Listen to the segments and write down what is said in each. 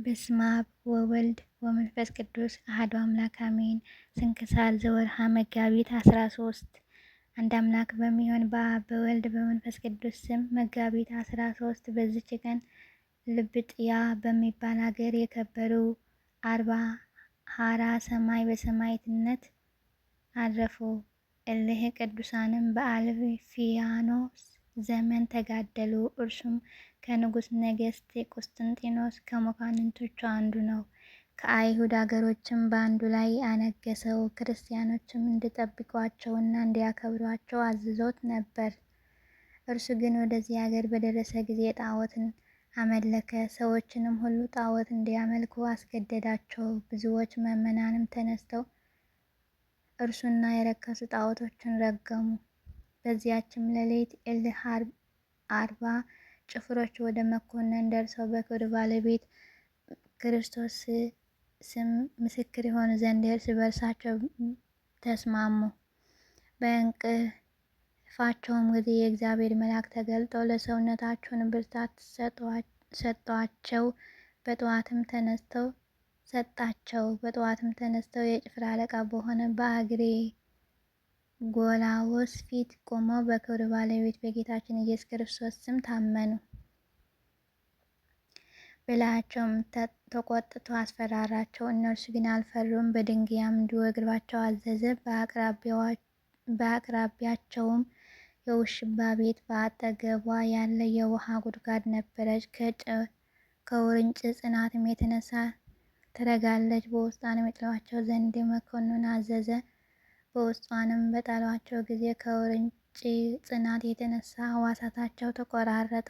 በስመ አብ ወወልድ ወመንፈስ ቅዱስ አሐዱ አምላክ አሜን። ስንክሳር ዘወርኀ መጋቢት 13። አንድ አምላክ በሚሆን በአብ በወልድ በመንፈስ ቅዱስ ስም መጋቢት 13 በዚች ቀን ልብጥያ በሚባል አገር የከበሩ 40 ሐራ ሰማይ በሰማዕትነት አረፉ። እሊህ ቅዱሳንም በአልፊያኖስ ዘመን ተጋደሉ። እርሱም ከንጉሠ ነገሥት ቁስጥንጢኖስ ከመኳንንቶቹ አንዱ ነው። ከአይሁድ አገሮችም በአንዱ ላይ አነገሰው። ክርስቲያኖችም እንዲጠብቋቸውና እንዲያከብሯቸው አዝዞት ነበር። እርሱ ግን ወደዚህ አገር በደረሰ ጊዜ ጣዖትን አመለከ። ሰዎችንም ሁሉ ጣዖት እንዲያመልኩ አስገደዳቸው። ብዙዎች ምዕመናንም ተነስተው እርሱና የረከሱ ጣዖቶችን ረገሙ። በዚያችም ሌሊት እልህ 40 ጭፍሮች ወደ መኮንን ደርሰው በክብር ባለቤት ክርስቶስ ስም ምስክር የሆኑ ዘንድ እርስ በርሳቸው ተስማሙ። በእንቅልፋቸውም ጊዜ የእግዚአብሔር መልአክ ተገልጦ ለሰውነታቸውን ብርታት ሰጧቸው። በጠዋትም ተነስተው ሰጣቸው። በጠዋትም ተነስተው የጭፍራ አለቃ በሆነ በአግሬ ጎላዎስ ፊት ቆመው በክብር ባለቤት በጌታችን ኢየሱስ ክርስቶስ ስም ታመኑ። በላያቸውም ተቆጥቶ አስፈራራቸው። እነርሱ ግን አልፈሩም። በድንጋይም እንዲወግሯቸው አዘዘ። በአቅራቢያቸውም የውሽባ ቤት በአጠገቧ ያለ የውሃ ጉድጓድ ነበረች። ከውርንጭ ጽናትም የተነሳ ትረጋለች። በውስጧንም ይጥሏቸው ዘንድ መኮንኑን አዘዘ። በውስጧንም በጣሏቸው ጊዜ ከውርንጭ ጽናት የተነሳ ሕዋሳታቸው ተቆራረጠ።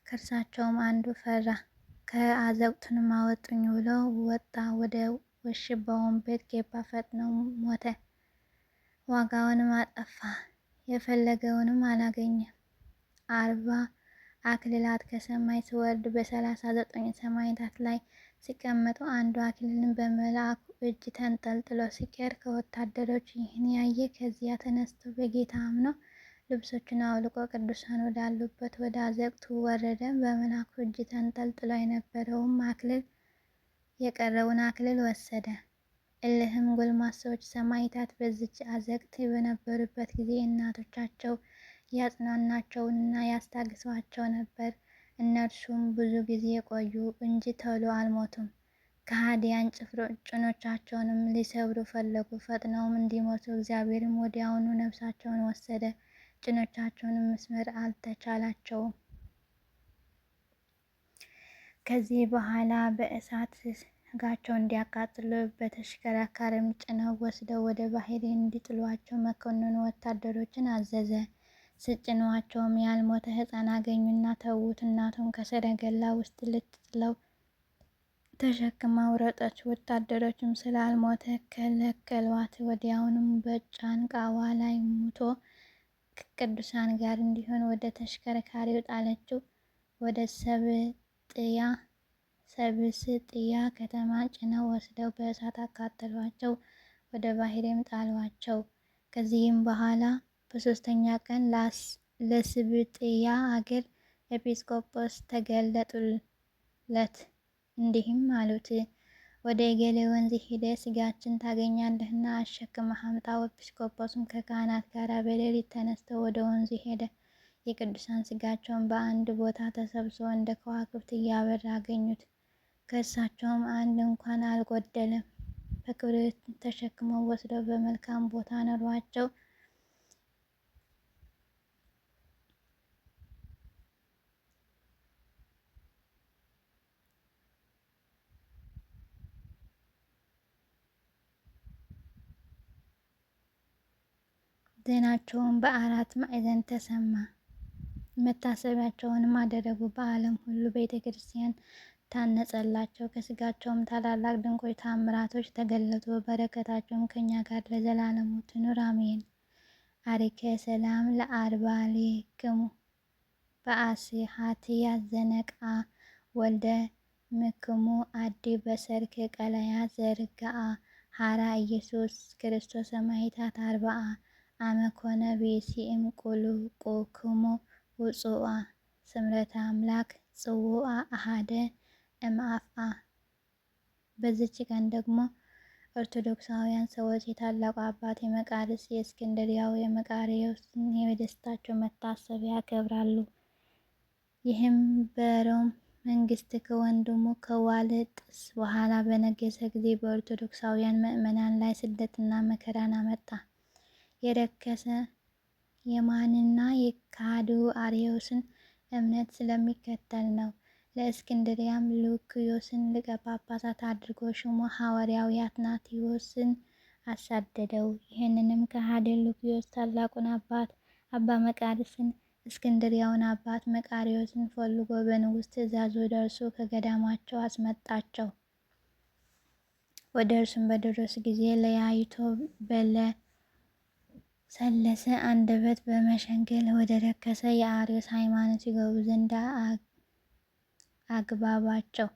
ከእርሳቸውም አንዱ ፈራ። ከአዘቅቱንም አወጡኝ ብሎ ወጣ። ወደ ውሽባውን ቤት ገባ። ፈጥኖ ሞተ። ዋጋውንም አጠፋ፣ የፈለገውንም አላገኘም። 40 አክሊላት ከሰማይ ሲወርድ በ39 ሰማዕታት ላይ ሲቀመጡ አንዱ አክሊልን በመልአኩ እጅ ተንጠልጥሎ ሲቀር ከወታደሮች ይህን ያየ ከዚያ ተነስቶ በጌታ አምኖ ልብሶቹን አውልቆ ቅዱሳን ወዳሉበት ወደ አዘቅቱ ወረደ። በመልአኩ እጅ ተንጠልጥሎ የነበረውም አክሊል የቀረውን አክሊል ወሰደ። እልህም ጎልማሶች ሰማዕታት በዚች አዘቅት በነበሩበት ጊዜ እናቶቻቸው ያጽናናቸውና ያስታግሷቸው ነበር። እነርሱም ብዙ ጊዜ ቆዩ እንጂ ቶሎ አልሞቱም። ከሃዲያን ጭኖቻቸውንም ሊሰብሩ ፈለጉ፣ ፈጥነውም እንዲሞቱ እግዚአብሔርም ወዲያውኑ ነፍሳቸውን ወሰደ። ጭኖቻቸውንም መስመር አልተቻላቸውም። ከዚህ በኋላ በእሳት ስጋቸውን እንዲያቃጥሉ በተሽከርካሪም ጭነው ወስደው ወደ ባህር እንዲጥሏቸው መኮንኑ ወታደሮችን አዘዘ። ስጭኗቸውም ያልሞተ ሕፃን አገኙና ተዉት። እናቱም ከሰረገላ ውስጥ ልትጥለው ተሸክማ ሮጠች። ወታደሮችም ስላልሞተ ከለከሏት። ወዲያውኑም በጫንቃዋ ላይ ሙቶ ከቅዱሳን ጋር እንዲሆን ወደ ተሽከርካሪው ጣለችው። ወደ ሰብስጥያ ከተማ ጭነው ወስደው በእሳት አቃጠሏቸው። ወደ ባህርም ጣሏቸው። ከዚህም በኋላ በሶስተኛ ቀን ለስብጥያ አገር ኤጲስቆጶስ ተገለጡለት። እንዲህም አሉት፣ ወደ ኤጌሌ ወንዝ ሂደህ ስጋችን ታገኛለህና አሸክመህ አምጣው። ኤጲስቆጶስም ከካህናት ጋር በሌሊት ተነስተው ወደ ወንዙ ሄደ። የቅዱሳን ስጋቸውን በአንድ ቦታ ተሰብስቦ እንደ ከዋክብት እያበራ አገኙት። ከእርሳቸውም አንድ እንኳን አልጎደለም። በክብር ተሸክመው ወስደው በመልካም ቦታ አኖሯቸው። ዜናቸውን በአራት ማዕዘን ተሰማ። መታሰቢያቸውንም አደረጉ። በዓለም ሁሉ ቤተ ክርስቲያን ታነጸላቸው። ከስጋቸውም ታላላቅ ድንቆች ታምራቶች ተገለጡ። በረከታቸውም ከእኛ ጋር ለዘላለሙ ትኑር አሜን። አሪከ ሰላም ለአርባሌክሙ በአስሃትያ ዘነቃ ወልደ ምክሙ አዲ በሰርክ ቀለያ ዘርጋአ ሀራ ኢየሱስ ክርስቶስ ሰማዕታት 40 አመኮነ ብእሲ እምቁልቁክሙ ውፁአ ስምረተ አምላክ ጽውአ አሃደ እምአፍአ። በዚች ቀን ደግሞ ኦርቶዶክሳውያን ሰዎች የታላቁ አባት የመቃርስ የእስክንድርያው የመቃርዮስን የደስታቸው መታሰቢያ ያከብራሉ። ይህም በሮም መንግስት ከወንድሙ ከዋልጥስ በኋላ በነገሰ ጊዜ በኦርቶዶክሳውያን ምዕመናን ላይ ስደትና መከራን አመጣ። የረከሰ የማንና የካዱ አርዮስን እምነት ስለሚከተል ነው። ለእስክንድርያም ሉክዮስን ሊቀ ጳጳሳት አድርጎ ሹሞ ሐዋርያው አትናቴዎስን አሳደደው። ይህንንም ከሃዲ ሉክዮስ ታላቁን አባት አባ መቃርስን እስክንድርያውን አባት መቃርዮስን ፈልጎ በንጉሥ ትእዛዝ ወደ እርሱ ከገዳማቸው አስመጣቸው። ወደ እርሱም በደረሱ ጊዜ ለያይቶ በለሰለሰ አንደበት በመሸንገል ወደ ረከሰ የአርዮስ ሃይማኖት ይገቡ ዘንድ አግባባቸው።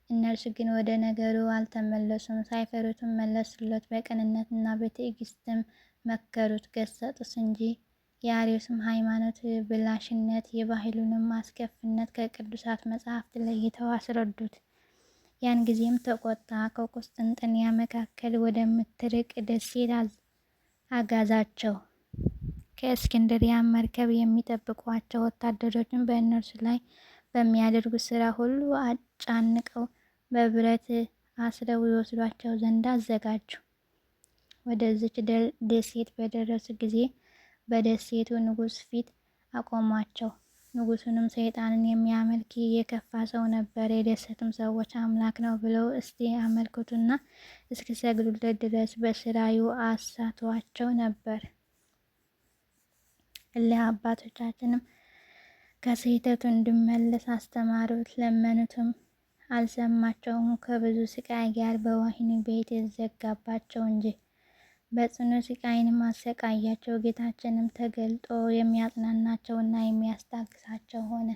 እነርሱ ግን ወደ ነገሩ አልተመለሱም። ሳይፈሩትም መለሱለት። በቅንነትና በትዕግስትም መከሩት፣ ገሰጡት እንጂ የአርዮስም ሃይማኖት ብላሽነት የባህሉንም አስከፊነት ከቅዱሳት መጻሕፍት ለይተው አስረዱት። ያን ጊዜም ተቆጣ። ከቁስጥንጥንያ መካከል ወደምትርቅ ደሴት አጋዛቸው። ከእስክንድርያ መርከብ የሚጠብቋቸው ወታደሮችን በእነርሱ ላይ በሚያደርጉት ስራ ሁሉ አጫንቀው በብረት አስረው ይወስዷቸው ዘንድ አዘጋጁ። ወደዚች ደሴት በደረሱ ጊዜ በደሴቱ ንጉሥ ፊት አቆሟቸው። ንጉሱንም ሰይጣንን የሚያመልክ የከፋ ሰው ነበር። የደሴቱም ሰዎች አምላክ ነው ብለው እስቲ አመልክቱና እስኪሰግዱለት ድረስ በስራዩ አሳቷቸው ነበር። እሊህ አባቶቻችንም ከስህተቱ እንዲመለስ አስተማሩት፣ ለመኑትም፣ አልሰማቸውም። ከብዙ ስቃይ ጋር በወህኒ ቤት ይዘጋባቸው እንጂ በጽኑ ስቃይንም አሰቃያቸው። ጌታችንም ተገልጦ የሚያጽናናቸውና የሚያስታግሳቸው ሆነ።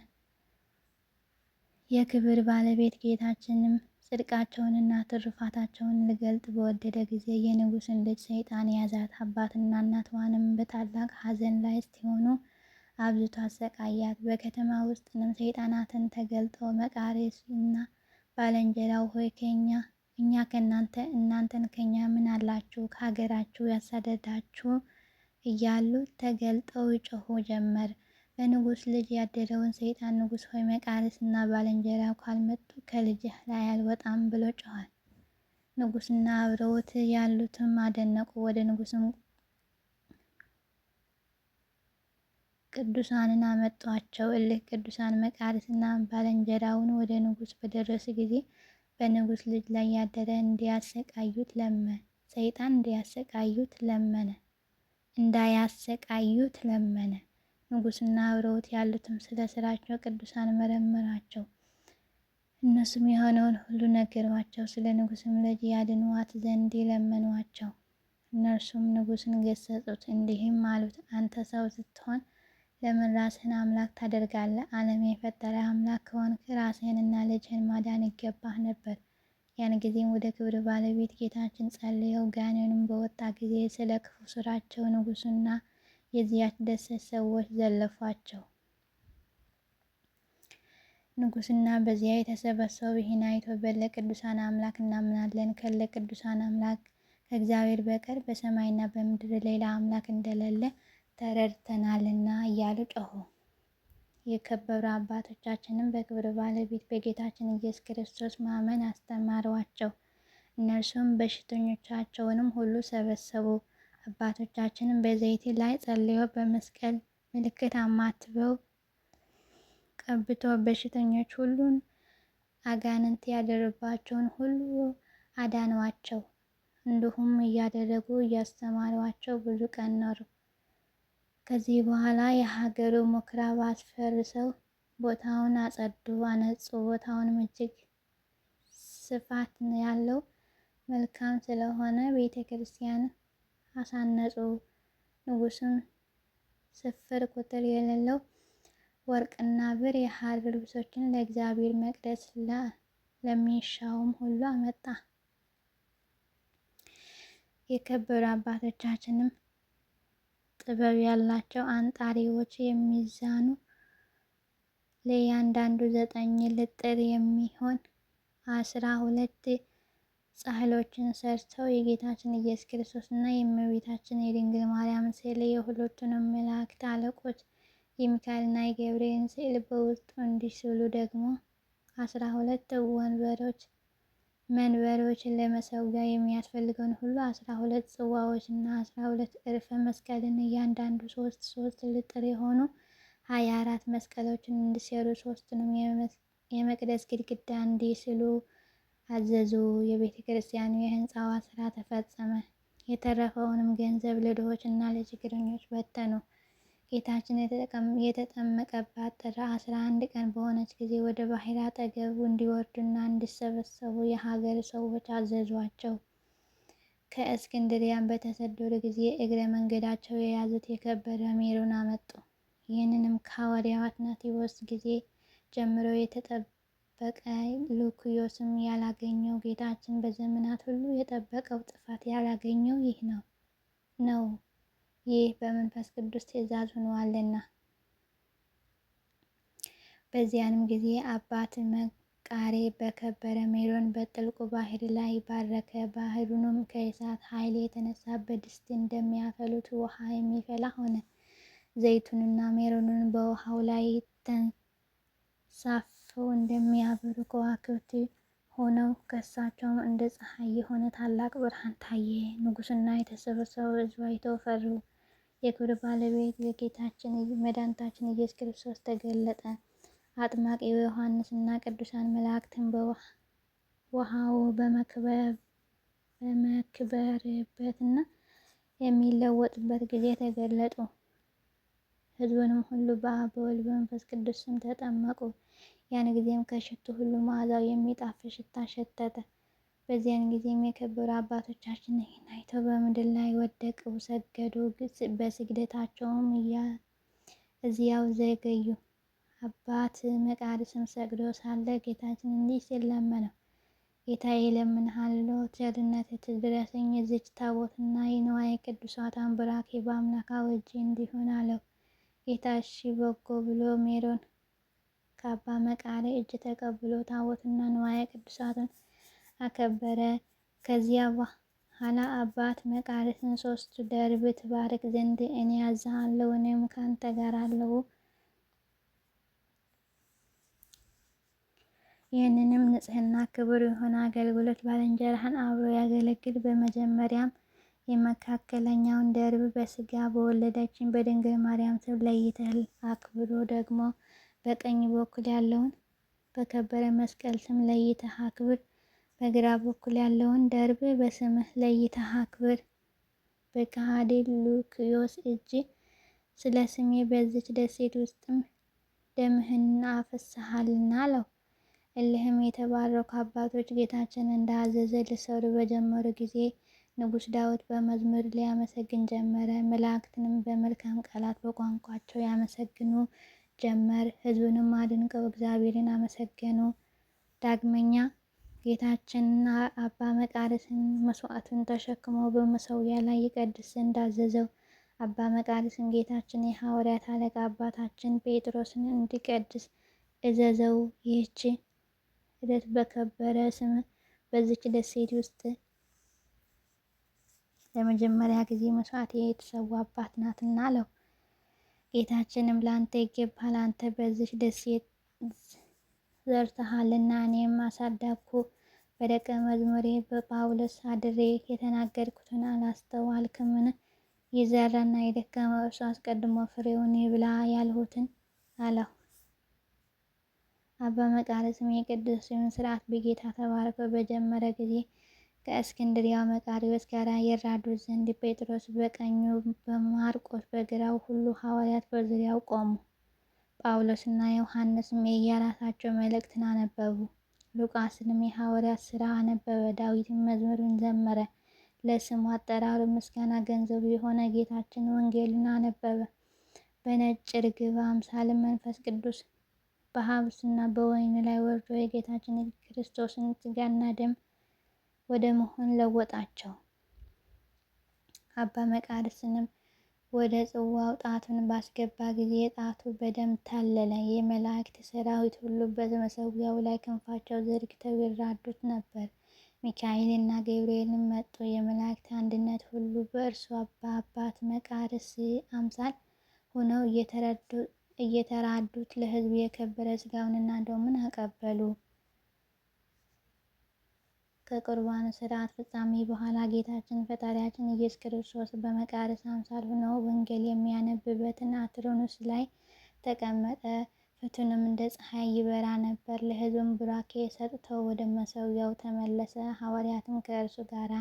የክብር ባለቤት ጌታችንም ጽድቃቸውንና ትሩፋታቸውን ሊገልጥ በወደደ ጊዜ የንጉሥን ልጅ ሰይጣን ያዛት። አባትና እናትዋንም በታላቅ ሐዘን ላይ ሲሆኑ አብዝቶ አሰቃያት። በከተማ ውስጥንም ሰይጣናትን ተገልጠው መቃርዮስና ባልንጀራው ሆይ ከኛ እኛ ከእናንተ እናንተን ከኛ ምን አላችሁ? ከሀገራችሁ ያሳደዳችሁ እያሉ ተገልጠው ይጮሁ ጀመር። በንጉሥ ልጅ ያደረውን ሰይጣን ንጉሥ ሆይ መቃርዮስና ባልንጀራው ካልመጡ ከልጅህ ላይ አልወጣም ብሎ ጮኸ። ንጉሥና አብረውት ያሉትም አደነቁ። ወደ ንጉሥም ቅዱሳንን አመጧቸው። እልህ ቅዱሳን መቃርዮስና ባልንጀራውን ወደ ንጉሥ በደረሱ ጊዜ በንጉሥ ልጅ ላይ ያደረ እንዲያሰቃዩት ለመነ። ሰይጣን እንዲያሰቃዩት ለመነ እንዳያሰቃዩት ለመነ። ንጉሥና አብረውት ያሉትም ስለ ስራቸው ቅዱሳን መረመራቸው። እነሱም የሆነውን ሁሉ ነገሯቸው። ስለ ንጉሥም ልጅ ያድኗት ዘንድ ለመኗቸው። እነርሱም ንጉሥን ገሰጹት፣ እንዲህም አሉት፦ አንተ ሰው ስትሆን ለምን ራስህን አምላክ ታደርጋለህ? ዓለም የፈጠረ አምላክ ከሆንክ ራስህንና ልጅህን ማዳን ይገባህ ነበር። ያን ጊዜም ወደ ክብር ባለቤት ጌታችን ጸልየው ጋኔኑም በወጣ ጊዜ ስለ ክፉ ስራቸው ንጉሱና የዚያች ደሴት ሰዎች ዘለፏቸው። ንጉስና በዚያ የተሰበሰቡ ይህን አይቶ በለ ቅዱሳን አምላክ እናምናለን፣ ከለ ቅዱሳን አምላክ ከእግዚአብሔር በቀር በሰማይና በምድር ሌላ አምላክ እንደሌለ ተረድተናልና እያሉ ጮኹ። የከበሩ አባቶቻችንም በክብር ባለቤት በጌታችን ኢየሱስ ክርስቶስ ማመን አስተማሯቸው። እነርሱም በሽተኞቻቸውንም ሁሉ ሰበሰቡ። አባቶቻችንም በዘይት ላይ ጸልየው በመስቀል ምልክት አማትበው ቀብቶ በሽተኞች ሁሉን አጋንንት ያደረባቸውን ሁሉ አዳኗቸው። እንዲሁም እያደረጉ እያስተማሯቸው ብዙ ቀን ኖሩ። ከዚህ በኋላ የሀገሩ ምኩራብ አስፈርሰው ቦታውን አጸዱ፣ አነጹ። ቦታውንም እጅግ ስፋት ያለው መልካም ስለሆነ ቤተ ክርስቲያን አሳነጹ። ንጉሱም ስፍር ቁጥር የሌለው ወርቅና ብር የሐር ልብሶችን ለእግዚአብሔር መቅደስ ለሚሻውም ሁሉ አመጣ። የከበሩ አባቶቻችንም ጥበብ ያላቸው አንጣሪዎች የሚዛኑ ለእያንዳንዱ 9 ልጥር የሚሆን 12 ጻሕሎችን ሰርተው የጌታችን ኢየሱስ ክርስቶስና የእመቤታችን የድንግል ማርያምን ስዕል የሁለቱንም መላእክት አለቆች የሚካኤልና የገብርኤልን ስዕል በውስጡ እንዲስሉ ደግሞ 12 ወንበሮች መንበሮች ለመሰዊያ የሚያስፈልገውን ሁሉ 12 ጽዋዎች እና 12 እርፈ መስቀልን እያንዳንዱ ሶስት ሶስት ልጥር የሆኑ 24 መስቀሎችን እንዲሰሩ ሶስቱንም የመቅደስ ግድግዳ እንዲስሉ አዘዙ። የቤተ ክርስቲያኑ የሕንፃዋ ስራ ተፈጸመ። የተረፈውንም ገንዘብ ለድሆች እና ለችግረኞች በተኑ። ጌታችን የተጠመቀባት ጥር 11 ቀን በሆነች ጊዜ ወደ ባህር አጠገብ እንዲወርዱና እንዲሰበሰቡ የሀገር ሰዎች አዘዟቸው። ከእስክንድሪያን በተሰደዱ ጊዜ እግረ መንገዳቸው የያዙት የከበረ ሜሮን አመጡ። ይህንንም ከሐዋርያው አትናቴዎስ ጊዜ ጀምሮ የተጠበቀ ሉክዮስም ያላገኘው ጌታችን በዘመናት ሁሉ የጠበቀው ጥፋት ያላገኘው ይህ ነው። ይህ በመንፈስ ቅዱስ ትእዛዝ ሆኗልና። በዚያንም ጊዜ አባት መቃሬ በከበረ ሜሮን በጥልቁ ባህር ላይ ባረከ። ባህሩንም ከእሳት ኃይል የተነሳ በድስት እንደሚያፈሉት ውሃ የሚፈላ ሆነ። ዘይቱንና ሜሮኑን በውሃው ላይ ተንሳፈው እንደሚያበሩ ከዋክብት ሆነው ከእሳቸውም እንደ ፀሐይ የሆነ ታላቅ ብርሃን ታየ። ንጉሥና የተሰበሰበው ሕዝብ አይተው ፈሩ። የክብር ባለቤት የጌታችን መድኃኒታችን ኢየሱስ ክርስቶስ ተገለጠ። አጥማቂው ዮሐንስና ቅዱሳን መላእክትን በውሃው በመክበርበትና የሚለወጥበት ጊዜ ተገለጡ። ሕዝቡንም ሁሉ በአብ በወልድ በመንፈስ ቅዱስ ስም ተጠመቁ። ያን ጊዜም ከሽቱ ሁሉ መዓዛው የሚጣፍጥ ሽታ ሸተተ። በዚያን ጊዜም የከበሩ አባቶቻችን ይህን አይተው በምድር ላይ ወደቀው ሰገዱ። በስግደታቸውም እዚያው ዘገዩ። አባት መቃርስም ሰግዶ ሳለ ጌታችን እንዲህ ሲል ለመነው። ጌታዬ እለምንሃለሁ፣ ቸርነትህ ትድረሰኝ። የዚህች ታቦትና የንዋየ ቅዱሳቷን ቡራኬ በአምላካዊ እጅ እንዲሆን አለው። ጌታ እሺ በጎ ብሎ ሜሮን ከአባ መቃሪ እጅ ተቀብሎ ታቦትና ንዋየ ቅዱሳቱን አከበረ። ከዚያ በኋላ አባት መቃርስን ሶስቱ ደርብ ትባርክ ዘንድ እኔ አዝሃለሁ፣ እኔም ካንተ ጋር አለሁ። ይህንንም ንጽሕና ክቡር የሆነ አገልግሎት ባልንጀራህን አብሮ ያገለግል። በመጀመሪያም የመካከለኛውን ደርብ በስጋ በወለደችን በድንግል ማርያም ስም ለይተህ አክብሮ ደግሞ በቀኝ በኩል ያለውን በከበረ መስቀል ስም ለይተህ አክብር። በግራ በኩል ያለውን ደርብ በስምህ ለይተህ አክብር። በከሃዲ ሉክዮስ እጅ ስለ ስሜ በዚች ደሴት ውስጥም ደምህን አፍስሰሃልና አለው። እልህም የተባረኩ አባቶች ጌታችን እንዳዘዘ ሊሰሩ በጀመሩ ጊዜ ንጉሥ ዳዊት በመዝሙር ሊያመሰግን ጀመረ። መላእክትንም በመልካም ቃላት በቋንቋቸው ያመሰግኑ ጀመር። ሕዝቡንም አድንቀው እግዚአብሔርን አመሰገኑ። ዳግመኛ ጌታችንና አባ መቃርስን መስዋዕቱን ተሸክሞ በመሠዊያ ላይ ይቀድስ ዘንድ አዘዘው። አባ መቃርስን ጌታችን የሐዋርያት አለቃ አባታችን ጴጥሮስን እንዲቀድስ እዘዘው። ይህች ዕለት በከበረ ስም በዚች ደሴት ውስጥ ለመጀመሪያ ጊዜ መስዋዕት የተሰዋባት ናትና አለው። ጌታችንም ለአንተ ይገባል፣ አንተ በዚች ደሴት ዘርተሃልና እኔም አሳደግኩ። በደቀ መዝሙሬ በጳውሎስ አድሬ የተናገርኩትን አላስተዋልክምን? የዘራና የደከመ እርሱ አስቀድሞ ፍሬውን ይብላ ያልሁትን አለው። አባ መቃርስም የቅዱስን ሥርዓት በጌታ ተባርኮ በጀመረ ጊዜ ከእስክንድርያው መቃርዮስ ጋር ይራዱ ዘንድ ጴጥሮስ በቀኙ በማርቆስ በግራው ሁሉ ሐዋርያት በዙሪያው ቆሙ። ጳውሎስና ዮሐንስም የየራሳቸው መልእክትን አነበቡ። ሉቃስንም የሐዋርያት ሥራ አነበበ። ዳዊትም መዝሙርን ዘመረ። ለስሙ አጠራሩ ምስጋና ገንዘቡ የሆነ ጌታችን ወንጌልን አነበበ። በነጭ ርግብ አምሳልም መንፈስ ቅዱስ በሐብስና በወይን ላይ ወርዶ የጌታችን ክርስቶስን ሥጋና ደም ወደ መሆን ለወጣቸው። አባ መቃርስንም ወደ ጽዋው ጣቱን ባስገባ ጊዜ ጣቱ በደም ታለለ። የመላእክት ሰራዊት ሁሉ በመሠዊያው ላይ ክንፋቸው ዘርግተው ይራዱት ነበር። ሚካኤልና ገብርኤልም መጡ። የመላእክት አንድነት ሁሉ በእርሱ በአባት መቃርስ አምሳል ሆነው እየተራዱት ለሕዝቡ የከበረ ሥጋውንና ደሙን አቀበሉ። ከቁርባኑ ሥርዓት ፍጻሜ በኋላ ጌታችን ፈጣሪያችን ኢየሱስ ክርስቶስ በመቃርስ አምሳል ሆኖ ወንጌል የሚያነብበትን አትሮኖስ ላይ ተቀመጠ። ፊቱንም እንደ ፀሐይ ይበራ ነበር። ለሕዝቡም ቡራኬ ሰጥተው ወደ መሠዊያው ተመለሰ። ሐዋርያትም ከእርሱ ጋራ።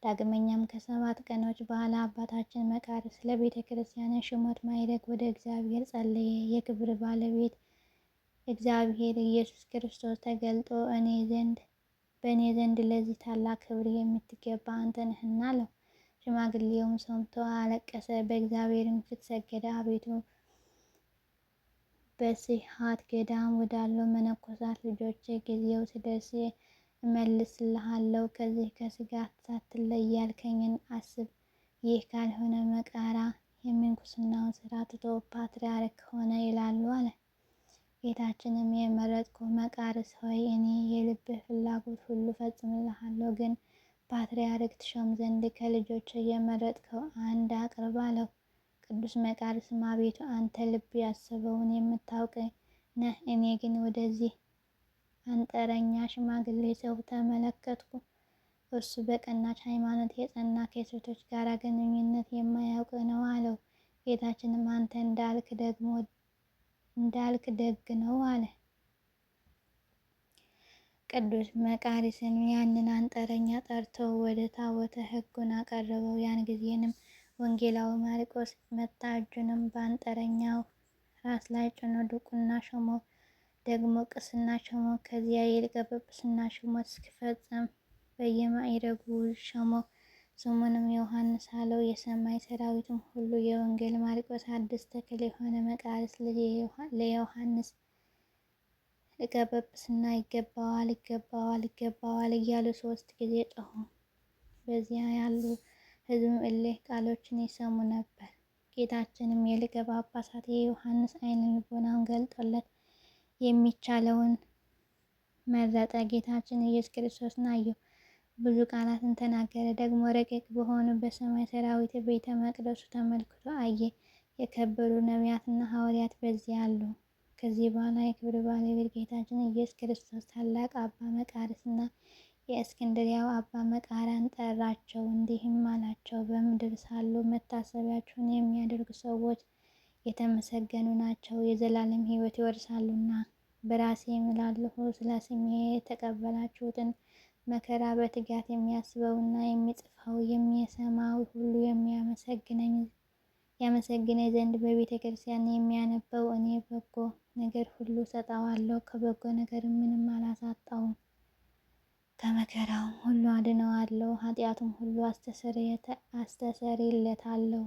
ዳግመኛም ከ7 ቀኖች በኋላ አባታችን መቃርስ ለቤተ ክርስቲያን ሹመት ማዕረግ ወደ እግዚአብሔር ጸለየ። የክብር ባለቤት እግዚአብሔር ኢየሱስ ክርስቶስ ተገልጦ በእኔ ዘንድ ለዚህ ታላቅ ክብር የምትገባ አንተ ነህና አለው። ሽማግሌውም ሰምቶ አለቀሰ፣ በእግዚአብሔርም ፊት ሰገደ። አቤቱ በሲሐት ገዳም ወዳሉ መነኮሳት ልጆች ጊዜው ሲደርስ እመልስልሃለሁ። ከዚህ ከስጋት ሳትለይ ያልከኝን አስብ። ይህ ካልሆነ መቃራ የምንኩስናውን ስራ ትቶ ፓትርያርክ ሆነ ይላሉ አለ። ጌታችንም የመረጥኩ መቃርስ ሆይ እኔ የልብህ ፍላጎት ሁሉ ፈጽምልሃለሁ፣ ግን ፓትርያርክ ትሾም ዘንድ ከልጆች የመረጥከው አንድ አቅርብ አለው። ቅዱስ መቃርስም አቤቱ አንተ ልብ ያሰበውን የምታውቅ ነህ፣ እኔ ግን ወደዚህ አንጠረኛ ሽማግሌ ሰው ተመለከትኩ። እርሱ በቀናች ሃይማኖት የጸና ከሴቶች ጋር ግንኙነት የማያውቅ ነው አለው። ጌታችንም አንተ እንዳልክ ደግሞ እንዳልክ ደግ ነው አለ። ቅዱስ መቃርስም ያንን አንጠረኛ ጠርቶ ወደ ታቦተ ሕጉን አቀረበው። ያን ጊዜንም ወንጌላዊ ማርቆስ መጣ። እጁንም በአንጠረኛው ራስ ላይ ጭኖ ድቁና ሾመው። ደግሞ ቅስና ሾመው። ከዚያ የሊቀ ጵጵስና ሹመት እስኪፈጸም በየማዕረጉ ሾመው። ስሙንም ዮሐንስ አለው። የሰማይ ሰራዊትም ሁሉ የወንጌል ማርቆስ አዲስ ተክል የሆነ መቃርስ ልጅ ለዮሐንስ ሊቀ ጵጵስና ይገባዋል፣ ይገባዋል፣ ይገባዋል እያሉ 3 ጊዜ ጮኹ። በዚያ ያሉ ሕዝብም እሊህ ቃሎችን ይሰሙ ነበር። ጌታችንም የሊቀ ጳጳሳት የዮሐንስ ዓይነ ልቦናውን ገልጦለት የሚቻለውን መረጠ። ጌታችን ኢየሱስ ክርስቶስን አየው፣ ብዙ ቃላትን ተናገረ። ደግሞ ረቂቅ በሆኑ በሰማይ ሰራዊት ቤተ መቅደሱ ተመልክቶ አየ። የከበሩ ነቢያትና ሐዋርያት በዚያ አሉ። ከዚህ በኋላ የክብር ባለቤት ጌታችን ኢየሱስ ክርስቶስ ታላቅ አባ መቃርስና የእስክንድርያው አባ መቃራን ጠራቸው። እንዲህም አላቸው፣ በምድር ሳሉ መታሰቢያችሁን የሚያደርጉ ሰዎች የተመሰገኑ ናቸው፣ የዘላለም ሕይወት ይወርሳሉና። በራሴ እምላለሁ፣ ስለ ስሜ የተቀበላችሁትን መከራ በትጋት የሚያስበውና የሚጽፈው የሚሰማው ሁሉ ያመሰግነኝ ዘንድ በቤተ ክርስቲያን የሚያነበው እኔ በጎ ነገር ሁሉ ሰጠዋለሁ፣ ከበጎ ነገር ምንም አላሳጣውም። ከመከራውም ሁሉ አድነዋለሁ፣ ኃጢአቱም ሁሉ አስተሰርይለታለሁ።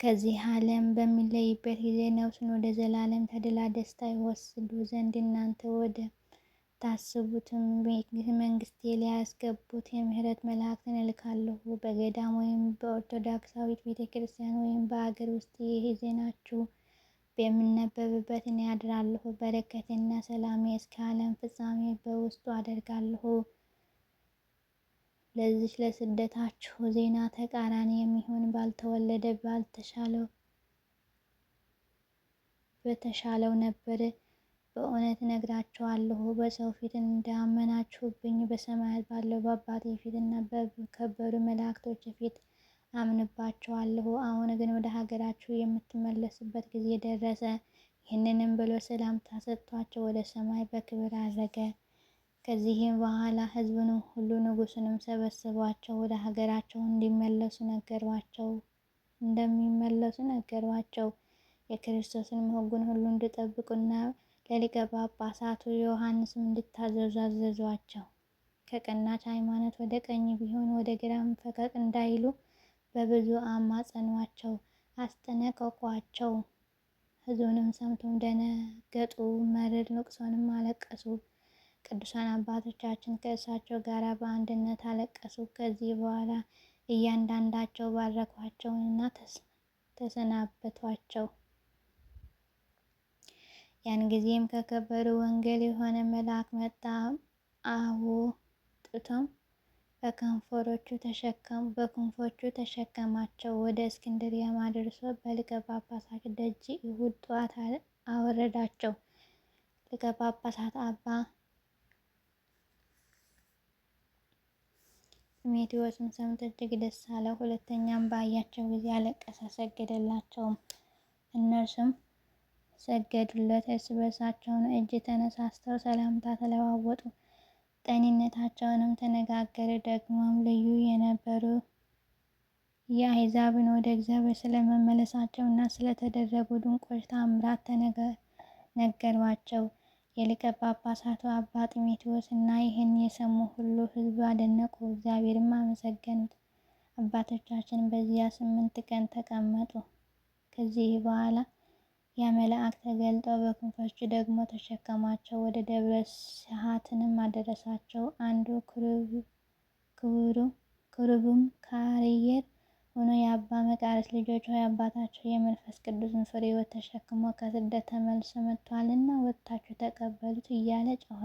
ከዚህ ዓለም በሚለይበት ጊዜ ነፍሱን ወደ ዘላለም ተድላ ደስታ ይወስዱ ዘንድ እናንተ ወደ ታስቡትም መንግስቴ ሊያስገቡት የምህረት መላእክትን እልካለሁ። በገዳም ወይም በኦርቶዶክሳዊት ቤተ ክርስቲያን ወይም በአገር ውስጥ ይህ ዜናችሁ በሚነበብበት እኔ አድራለሁ። በረከቴና ሰላሜ እስከ ዓለም ፍጻሜ በውስጡ አደርጋለሁ። ለዚች ለስደታችሁ ዜና ተቃራኒ የሚሆን ባልተወለደ ባልተሻለው በተሻለው ነበር። በእውነት እነግራችኋለሁ በሰው ፊት እንዳመናችሁብኝ በሰማያት ባለው በአባቴ ፊትና በከበሩ መላእክቶች ፊት አምንባችኋለሁ። አሁን ግን ወደ ሀገራችሁ የምትመለሱበት ጊዜ ደረሰ። ይህንንም ብሎ ሰላምታ ሰጥቷቸው ወደ ሰማይ በክብር አረገ። ከዚህም በኋላ ሕዝቡንም ሁሉ ንጉሱንም ሰበሰቧቸው፣ ወደ ሀገራቸው እንዲመለሱ ነገሯቸው እንደሚመለሱ ነገሯቸው። የክርስቶስንም ሕጉን ሁሉ እንዲጠብቁና ለሊቀ ጳጳሳቱ ዮሐንስም እንዲታዘዙ አዘዟቸው። ከቀናች ሃይማኖት ወደ ቀኝ ቢሆን ወደ ግራም ፈቀቅ እንዳይሉ በብዙ አማጸኗቸው፣ አስጠነቀቋቸው። ሕዝቡንም ሰምተው ደነገጡ፣ መሪር ልቅሶንም አለቀሱ። ቅዱሳን አባቶቻችን ከእርሳቸው ጋር በአንድነት አለቀሱ። ከዚህ በኋላ እያንዳንዳቸው ባረኳቸውና ተሰናበቷቸው። ያን ጊዜም ከከበሩ ወንጌል የሆነ መልአክ መጣ። አውጥቶም በክንፎቹ ተሸከማቸው። ወደ እስክንድርያም አድርሶ በሊቀ ጳጳሳት ደጅ እሁድ ጠዋት አወረዳቸው። ሊቀ ጳጳሳት አባ ጢሞቴዎስም ሰምቶ እጅግ ደስ አለው። ሁለተኛም ባያቸው ጊዜ አለቀሰ፣ ሰገደላቸውም። እነርሱም ሰገዱለት። እርስ በርሳቸውን እጅ ተነሳስተው ሰላምታ ተለዋወጡ። ጤንነታቸውንም ተነጋገሩ። ደግሞም ልዩ የነበሩ የአሕዛብን ወደ እግዚአብሔር ስለመመለሳቸው እና ስለተደረጉ ድንቆች ታምራት ነገሯቸው። የሊቀ ጳጳሳቱ አባ ጢሞቴዎስ እና ይህን የሰሙ ሁሉ ሕዝብ አደነቁ፣ እግዚአብሔርም አመሰገኑት። አባቶቻችን በዚያ 8 ቀን ተቀመጡ። ከዚህ በኋላ ያ መልአክ ተገልጦ በክንፎቹ ደግሞ ተሸከማቸው፣ ወደ ደብረ ስብሐትንም አደረሳቸው። አንዱ ክሩብም ከአየር ሆኖ የአባ መቃርስ ልጆች ሆይ አባታቸው የመንፈስ ቅዱስን ፍሬ ሕይወት ተሸክሞ ከስደት ተመልሶ መጥቷልና ወጥታችሁ ተቀበሉት እያለ ጮኸ።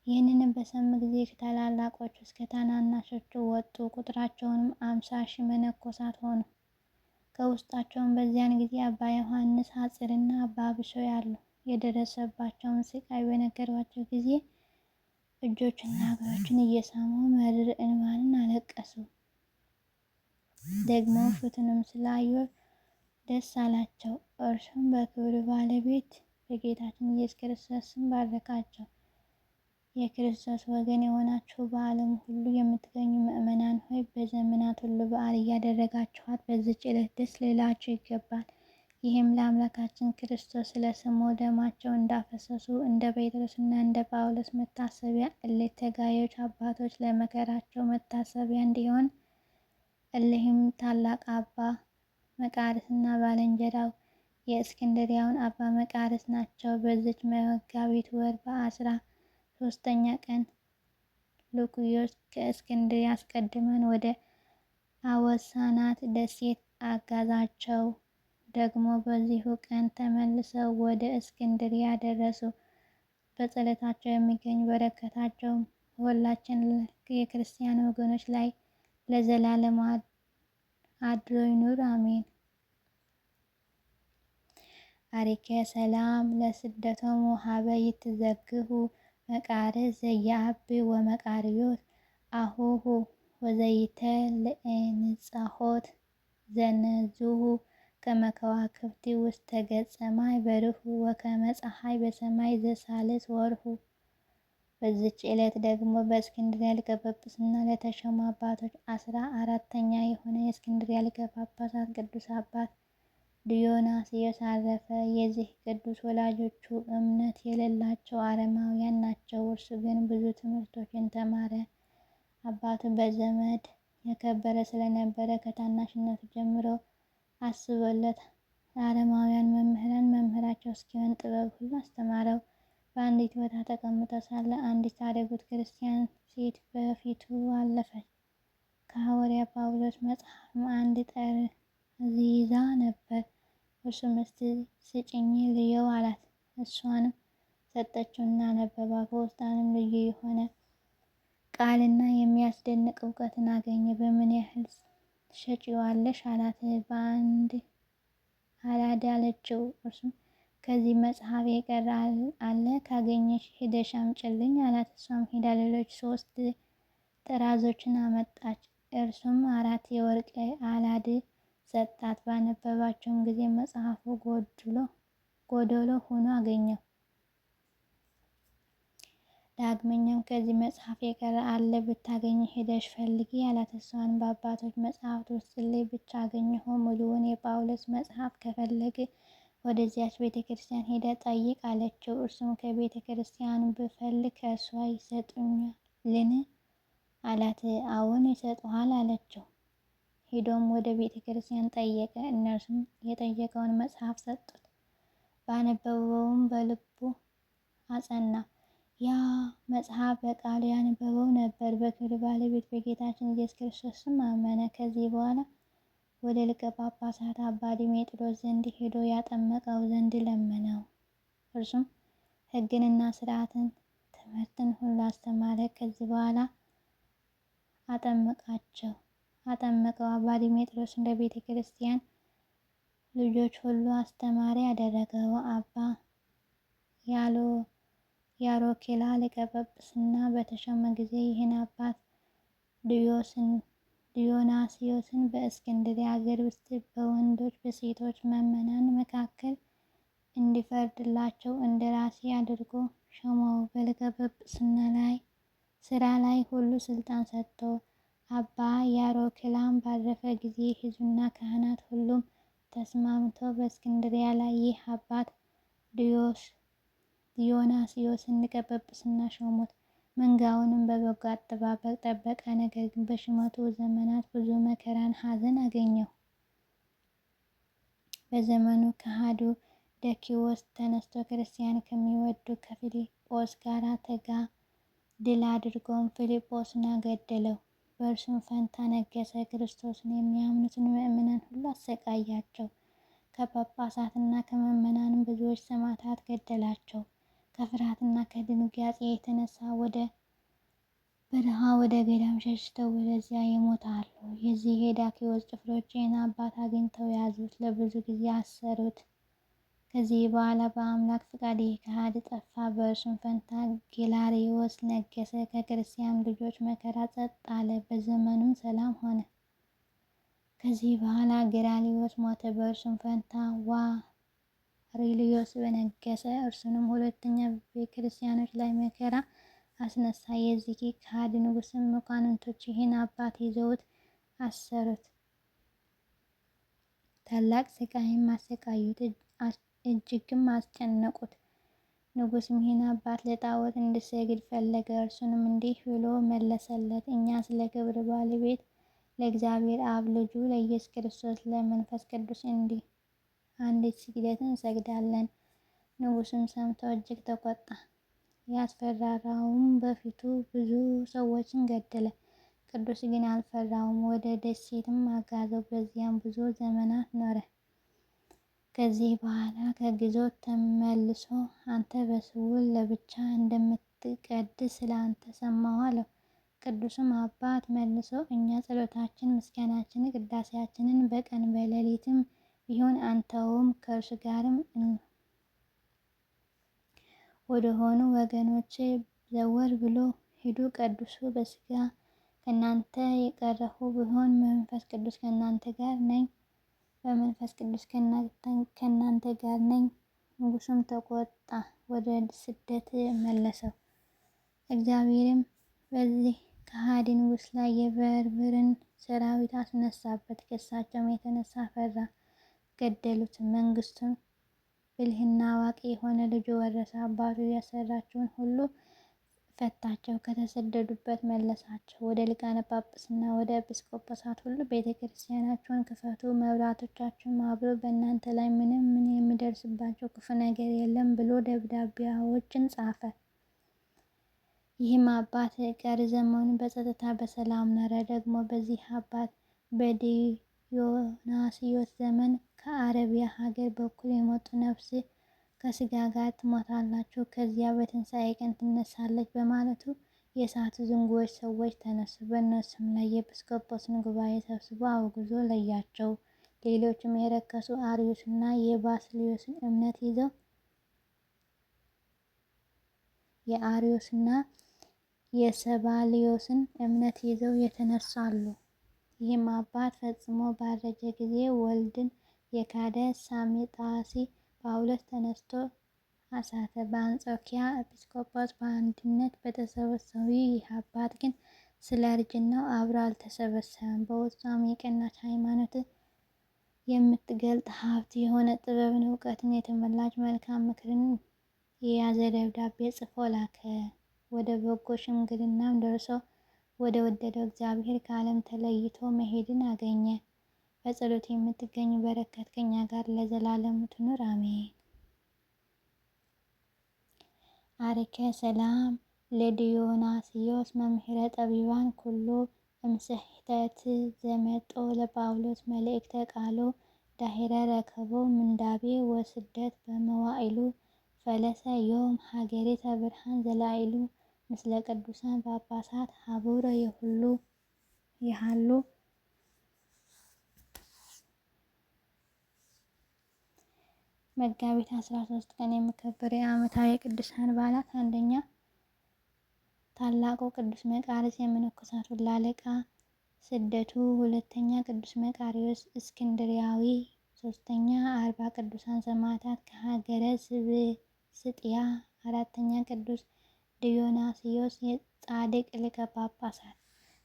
ይህንንም በሰሙ ጊዜ ከታላላቆቹ እስከ ታናናሾቹ ወጡ። ቁጥራቸውንም 50,000 መነኮሳት ሆኑ። ከውስጣቸውም በዚያን ጊዜ አባ ዮሐንስ ሐፂርና አባ ብሶይ አሉ። የደረሰባቸውን ስቃይ በነገሯቸው ጊዜ እጆችና እግሮችን እየሳሙ መሪር እንባን አለቀሱ። ደግሞ ፊቱንም ስላዩ ደስ አላቸው። እርሱም በክብር ባለቤት በጌታችን ኢየሱስ ክርስቶስ ስም ባረካቸው። የክርስቶስ ወገን የሆናችሁ በዓለም ሁሉ የምትገኙ ምእመናን ሆይ በዘመናት ሁሉ በዓል እያደረጋችኋት በዚች ዕለት ደስ ሊላችሁ ይገባል። ይህም ለአምላካችን ክርስቶስ ስለ ስሙ ደማቸው እንዳፈሰሱ እንደ ጴጥሮስና እንደ ጳውሎስ መታሰቢያ እሊህ ተጋዮች አባቶች ለመከራቸው መታሰቢያ እንዲሆን እሊህም ታላቅ አባ መቃርስና ባልንጀራው የእስክንድርያውን አባ መቃርስ ናቸው። በዚች መጋቢት ወር በ13ኛ ቀን ሉክዮስ ከእስክንድርያ አስቀድመን ወደ አወሳናት ደሴት አጋዛቸው። ደግሞ በዚሁ ቀን ተመልሰው ወደ እስክንድርያ ደረሱ። በጸሎታቸው የሚገኝ በረከታቸው ሁላችን የክርስቲያን ወገኖች ላይ ለዘላለም አድሮ ይኑር፣ አሜን። አሪከ ሰላም ለስደቶም ሀበ ይትዘግሁ መቃርስ ዘየአብ ወመቃርዮት አሁሁ ወዘይተ ለእንጻሆት ዘነዙሁ ከመ ከዋክብቲ ውስተ ገጸ ማይ በርሁ ወከመ ፀሐይ በሰማይ ዘሳልስ ወርሁ። በዚች ዕለት ደግሞ በእስክንድርያ ሊቀ ጵጵስና ለተሾሙ አባቶች 14ኛ የሆነ የእስክንድርያ ሊቀ ጳጳሳት ቅዱስ አባት ዲዮናስዮስ አረፈ። የዚህ ቅዱስ ወላጆቹ እምነት የሌላቸው አረማውያን ናቸው። እርሱ ግን ብዙ ትምህርቶችን ተማረ። አባቱ በዘመድ የከበረ ስለነበረ ከታናሽነቱ ጀምሮ አስቦለት ለአረማውያን መምህራን መምህራቸው እስኪሆን ጥበብ ሁሉ አስተማረው። በአንዲት ቦታ ተቀምጦ ሳለ አንዲት አረጉት ክርስቲያን ሴት በፊቱ አለፈች። ከሐዋርያ ጳውሎስ መጽሐፍም አንድ ጠርዝ ይዛ ነበር። እርሱም እስቲ ስጭኝ ልየው አላት። እሷንም ሰጠችውና አነበባ። በውስጧንም ልዩ የሆነ ቃልና የሚያስደንቅ እውቀትን አገኘ። በምን ያህል ትሸጪዋለሽ አላት። በአንድ አላድ አለችው። እርሱም ከዚህ መጽሐፍ የቀረ አለ ካገኘሽ ሂደሽ አምጪልኝ አላት። እሷም ሂዳ ሌሎች 3 ጥራዞችን አመጣች። እርሱም 4 የወርቅ አላድ ሰጣት። ባነበባቸውም ጊዜ መጽሐፉ ጎደሎ ሆኖ አገኘው። ዳግመኛም ከዚህ መጽሐፍ የቀረ አለ ብታገኝ ሄደሽ ፈልጊ አላት። እሷን በአባቶች መጽሐፍት ውስጥ ላይ ብቻ አገኘሁ፣ ሙሉውን የጳውሎስ መጽሐፍ ከፈለግ ወደዚያች ቤተ ክርስቲያን ሄደ ጠይቅ አለችው። እርሱም ከቤተ ክርስቲያን ብፈልግ ከእሷ ይሰጡኛልን አላት። አዎን ይሰጡሃል አለችው። ሄዶም ወደ ቤተ ክርስቲያን ጠየቀ። እነርሱም የጠየቀውን መጽሐፍ ሰጡት። ባነበበውም በልቡ አጸና። ያ መጽሐፍ በቃሉ ያነበበው ነበር። በክብር ባለቤት በጌታችን ኢየሱስ ክርስቶስም አመነ። ከዚህ በኋላ ወደ ሊቀ ጳጳሳት አባ ዲሜጥሮስ ዘንድ ሄዶ ያጠመቀው ዘንድ ለመነው። እርሱም ሕግንና ሥርዓትን ትምህርትን ሁሉ አስተማረ። ከዚህ በኋላ አጠመቃቸው አጠመቀው። አባ ዲሜጥሮስ እንደ ቤተ ክርስቲያን ልጆች ሁሉ አስተማሪ አደረገው። አባ ያሮኬላ ሊቀ ጵጵስና በተሾመ ጊዜ ይህን አባት ዲዮናስዮስን በእስክንድርያ አገር ውስጥ በወንዶች በሴቶች ምዕመናን መካከል እንዲፈርድላቸው እንደራሴ አድርጎ ሾመው። በሊቀ ጵጵስና ላይ ስራ ላይ ሁሉ ስልጣን ሰጥቶ አባ ያሮክላም ባረፈ ጊዜ ሕዝብና ካህናት ሁሉም ተስማምተው በእስክንድርያ ላይ ይህ አባት ዲዮናስዮስን ሊቀ ጵጵስና ሾሙት። መንጋውንም በበጎ አጠባበቅ ጠበቀ። ነገር ግን በሹመቱ ዘመናት ብዙ መከራን፣ ሐዘን አገኘው። በዘመኑ ከሃዲው ደኪዎስ ተነስቶ ክርስቲያን ከሚወዱ ከፊልጶስ ጋር ተጋ ድል አድርጎም ፊልጶስን ገደለው። በእርሱም ፈንታ ነገሰ። ክርስቶስን የሚያምኑትን ምእመናን ሁሉ አሰቃያቸው። ከጳጳሳትና ከምእመናንም ብዙዎች ሰማዕታት ገደላቸው። ከፍርሃትና ከድንጋጤ የተነሳ ወደ በረሃ ወደ ገዳም ሸሽተው ወደዚያ ይሞታሉ። የዚህ የዳኪዎስ ጭፍሮች ይህን አባት አግኝተው ያዙት፣ ለብዙ ጊዜ አሰሩት። ከዚህ በኋላ በአምላክ ፍቃድ ይህ ከሃዲ ጠፋ። በእርሱም ፈንታ ጌላሪዎስ ነገሰ። ከክርስቲያን ልጆች መከራ ጸጥ አለ፣ በዘመኑም ሰላም ሆነ። ከዚህ በኋላ ጌራሊዎስ ሞተ። በእርሱም ፈንታ ዋሪልዮስ በነገሰ። እርሱንም ሁለተኛ በክርስቲያኖች ላይ መከራ አስነሳ። የዚህ ከሃዲ ንጉሥም መኳንንቶች ይህን አባት ይዘውት አሰሩት። ታላቅ ስቃይም አሰቃዩት፣ እጅግም አስጨነቁት። ንጉሥም ይህን አባት ለጣዖት እንዲሰግድ ፈለገ። እርሱንም እንዲህ ብሎ መለሰለት፣ እኛ ስለ ክብር ባለቤት ለእግዚአብሔር አብ ልጁ ለኢየሱስ ክርስቶስ ለመንፈስ ቅዱስ እንዲህ አንዲት ስግደትን እንሰግዳለን። ንጉሡም ሰምቶ እጅግ ተቆጣ። ያስፈራራውም በፊቱ ብዙ ሰዎችን ገደለ። ቅዱስ ግን አልፈራውም። ወደ ደሴትም አጋዘው። በዚያም ብዙ ዘመናት ኖረ። ከዚህ በኋላ ከግዞት ተመልሶ አንተ በስውር ለብቻ እንደምትቀድስ ስለ አንተ ሰማሁ አለው። ቅዱስም አባት መልሶ እኛ ጸሎታችን፣ ምስጋናችንን፣ ቅዳሴያችንን በቀን በሌሊትም ቢሆን አንተውም ከእርሱ ጋርም ወደሆኑ ወገኖች ዘወር ብሎ ሂዱ ቀድሱ። በስጋ ከእናንተ የቀረሁ ብሆን መንፈስ ቅዱስ ከእናንተ ጋር ነኝ በመንፈስ ቅዱስ ከእናንተ ጋር ነኝ። ንጉሱም ተቆጣ፣ ወደ ስደት መለሰው። እግዚአብሔርም በዚህ ከሃዲ ንጉስ ላይ የበርብርን ሰራዊት አስነሳበት። ከእሳቸውም የተነሳ ፈራ፣ ገደሉት። መንግስቱን ብልህና አዋቂ የሆነ ልጁ ወረሰ። አባቱ ያሰራቸውን ሁሉ ፈታቸው፣ ከተሰደዱበት መለሳቸው። ወደ ሊቃነ ጳጳስና ወደ ኤጲስቆጶሳት ሁሉ ቤተ ክርስቲያናቸውን ክፈቱ፣ መብራቶቻችሁን አብሩ፣ በእናንተ ላይ ምንም ምን የሚደርስባቸው ክፉ ነገር የለም ብሎ ደብዳቤዎችን ጻፈ። ይህም አባት ቀሪ ዘመኑን በጸጥታ በሰላም ኖረ። ደግሞ በዚህ አባት በዲዮናስዮስ ዘመን ከአረቢያ ሀገር በኩል የመጡ ነፍስ ከስጋ ጋር ትሞታላችሁ፣ ከዚያ በትንሣኤ ቀን ትነሳለች በማለቱ የእሳቱ ዝንጉዎች ሰዎች ተነሱ። በእነሱም ላይ የኤጲስቆጶስን ጉባኤ ሰብስቦ አውግዞ ለያቸው። ሌሎችም የረከሱ አርዮስና የባስልዮስን እምነት ይዘው የአርዮስና የሰባልዮስን እምነት ይዘው የተነሳሉ። ይህም አባት ፈጽሞ ባረጀ ጊዜ ወልድን የካደ ሳሚጣሲ ጳውሎስ ተነስቶ አሳተ። በአንጾኪያ ኤጲስቆጶስ በአንድነት በተሰበሰቡ። ይህ አባት ግን ስለ እርጅናው አብሮ አልተሰበሰበም። በውስጧም የቀናች ሃይማኖት የምትገልጥ ሀብት የሆነ ጥበብን እውቀትን የተመላች መልካም ምክርን የያዘ ደብዳቤ ጽፎ ላከ። ወደ በጎ ሽምግልናም ደርሶ ወደ ወደደው እግዚአብሔር ከዓለም ተለይቶ መሄድን አገኘ። በጸሎት የምትገኝ በረከት ከኛ ጋር ለዘላለሙ ትኑር አሜን። አርከ ሰላም ለዲዮናስዮስ መምህረ ጠቢባን ኩሉ እምስሕተት ዘመጦ ለጳውሎስ መልእክተ ቃሉ ዳሂረ ረከቦ ምንዳቤ ወስደት በመዋኢሉ ፈለሰ ዮም ሀገሪተ ብርሃን ዘላኢሉ። ምስለ ቅዱሳን ጳጳሳት ሀቡረ የሁሉ ይሃሉ። መጋቢት 13 ቀን የሚከበሩ የዓመታዊ የቅዱሳን በዓላት፣ አንደኛ ታላቁ ቅዱስ መቃርስ የመነኮሳት ሁሉ አለቃ ስደቱ፣ ሁለተኛ ቅዱስ መቃርዮስ እስክንድርያዊ፣ ሶስተኛ 40 ቅዱሳን ሰማዕታት ከሀገረ ስብስጥያ፣ አራተኛ ቅዱስ ዲዮናስዮስ የጻድቅ ሊቀ ጳጳሳት።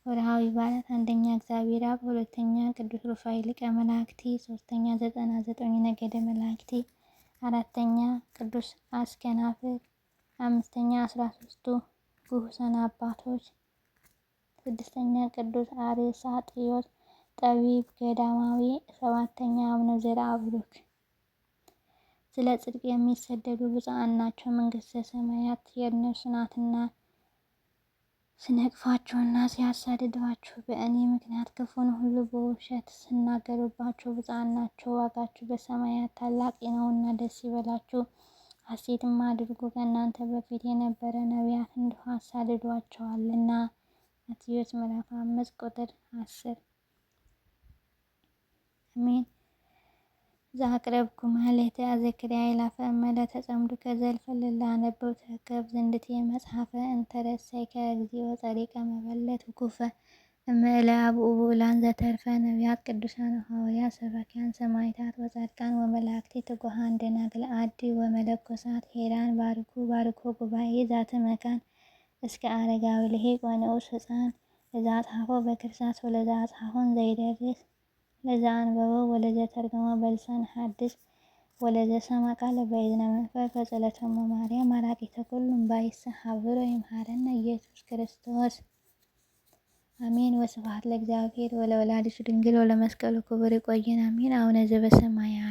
ወርሃዊ በዓላት፣ አንደኛ እግዚአብሔር አብ፣ ሁለተኛ ቅዱስ ሩፋኤል ሊቀ መላእክት፣ ሶስተኛ 99 ነገደ መላእክት፣ አራተኛ ቅዱስ አስከናፍር፣ አምስተኛ 13ቱ ጉሁሳን አባቶች፣ ስድስተኛ ቅዱስ አርሳጢዮስ ጠቢብ ገዳማዊ፣ ሰባተኛ አቡነ ዘርዓ ቡሩክ። ስለ ጽድቅ የሚሰደዱ ብፁዓን ናቸው፣ መንግሥተ ሰማያት የእነርሱ ናትና። ሲነቅፏችሁና ሲያሳድዷችሁ በእኔ ምክንያት ክፉን ሁሉ በውሸት ሲናገሩባችሁ ብፁዓን ናችሁ፣ ዋጋችሁ በሰማያት ታላቅ ነውና ደስ ይበላችሁ፣ ሐሴትም አድርጉ። ከእናንተ በፊት የነበረ ነቢያት እንዲሁ አሳድዷቸዋልና። ማቴዎስ ምዕራፍ 5 ቁጥር 10። አሜን። ዘአቅረብኩ ማህሌተ አዘክርያ ይላፈ እመለ ተጸምዱ ከዘልፈ ለላነበብ ተከብ ዘንድቴ መጽሐፈ እንተረሰይከ እግዚኦ ጸሪቀ መበለት ውኩፈ እምእለ አብኡ ብኡላን ዘተርፈ ነቢያት ቅዱሳን ሐዋርያት ሰባክያን ሰማዕታት ወጻድቃን ወመላእክቲ ትጉሃን ደናግል አዲ ወመለኮሳት ሄራን ባርኩ ባርኮ ጉባኤ ዛተ መካን እስከ አረጋዊ ልሂቅ ወንዑስ ሕፃን እዛ አጽሐፎ በክርሳስ ወለዛ አጽሐፎን ዘይደርስ ለዛ አንበቦ ወለዘ ተርገሞ በልሳን ሐዲስ ወለዘ ሰማ ቃለ በእዝነ መንፈስ በጸሎተ ማርያም አራቂተ ኩሉ እምባይሰ ሀብሮ ይምሃረነ ኢየሱስ ክርስቶስ አሜን። ወስብሐት ለእግዚአብሔር ወለወላዲቱ ድንግል ወለመስቀሉ ክቡር። ይቆየን። አሜን። አቡነ ዘበሰማያት